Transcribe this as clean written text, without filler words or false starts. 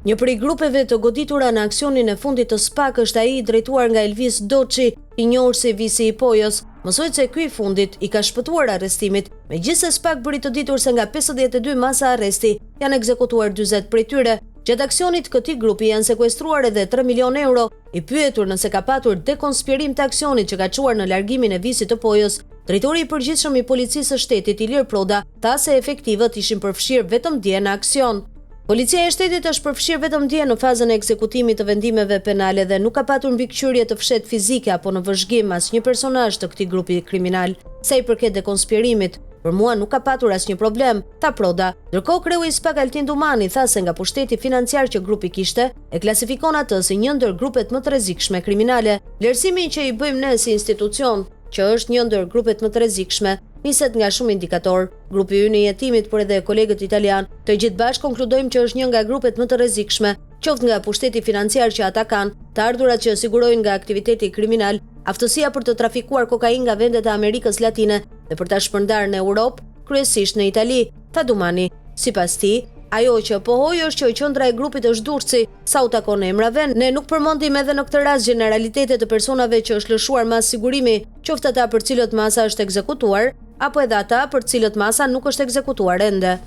Një prej grupeve të goditura në aksionin e fundit të SPAK është ai i drejtuar nga Elvis Doçi, i njohur si Visi i Pojës. Mësohet se ky i fundit i ka shpëtuar arrestimit, megjithëse SPAK bëri të ditur se nga 52 masa arresti janë ekzekutuar 40 prej tyre. Gjatë aksionit këtij grupi janë sekuestruar edhe 3 milionë euro. I pyetur nëse ka patur dekonspirim të aksionit që ka çuar në largimin e Visit të Pojës, drejtori i përgjithshëm i Policisë së Shtetit Ilir Proda tha se efektivët ishin përfshirë vetëm dje në aksion. Policia e Shtetit është përfshirë vetëm dje në fazën e ekzekutimit të vendimeve penale dhe nuk ka patur mbikëqyrje të fshehtë fizike apo në vëzhgim asnjë personazh të këtij grupi kriminal. Sa i përket dekonspirimit, për mua nuk ka patur asnjë problem, tha Proda. Ndërkohë kreu i SPAK Altin Dumani tha se nga pushteti financiar që grupi kishte, e klasifikon atë si një ndër grupet më të rrezikshme kriminale. Vlerësimin që i bëjmë ne si institucion, që është një ndër grupet më të rrezikshme, niset nga shumë indikatorë. Grupi ynë i hetimit, por edhe kolegët italianë, të gjithë bashkë konkludojmë që është një nga grupet më të rrezikshme, qoftë nga pushteti financiar që ata kanë, të ardhurat që sigurojnë nga aktiviteti kriminal, aftësia për të trafikuar kokainë nga vendet e Amerikës Latine dhe për ta shpërndarë në Europë, kryesisht në Itali, tha Dumani. Sipas tij, ajo që pohoi është që qendra e grupit është Durrësi. Sa u takon emrave, ne nuk përmendim edhe në këtë rast gjeneralitete të personave që është lëshuar masë sigurimi, qoftë ata për cilët masa është ekzekutuar, apo edhe ata për të cilët masa nuk është ekzekutuar ende.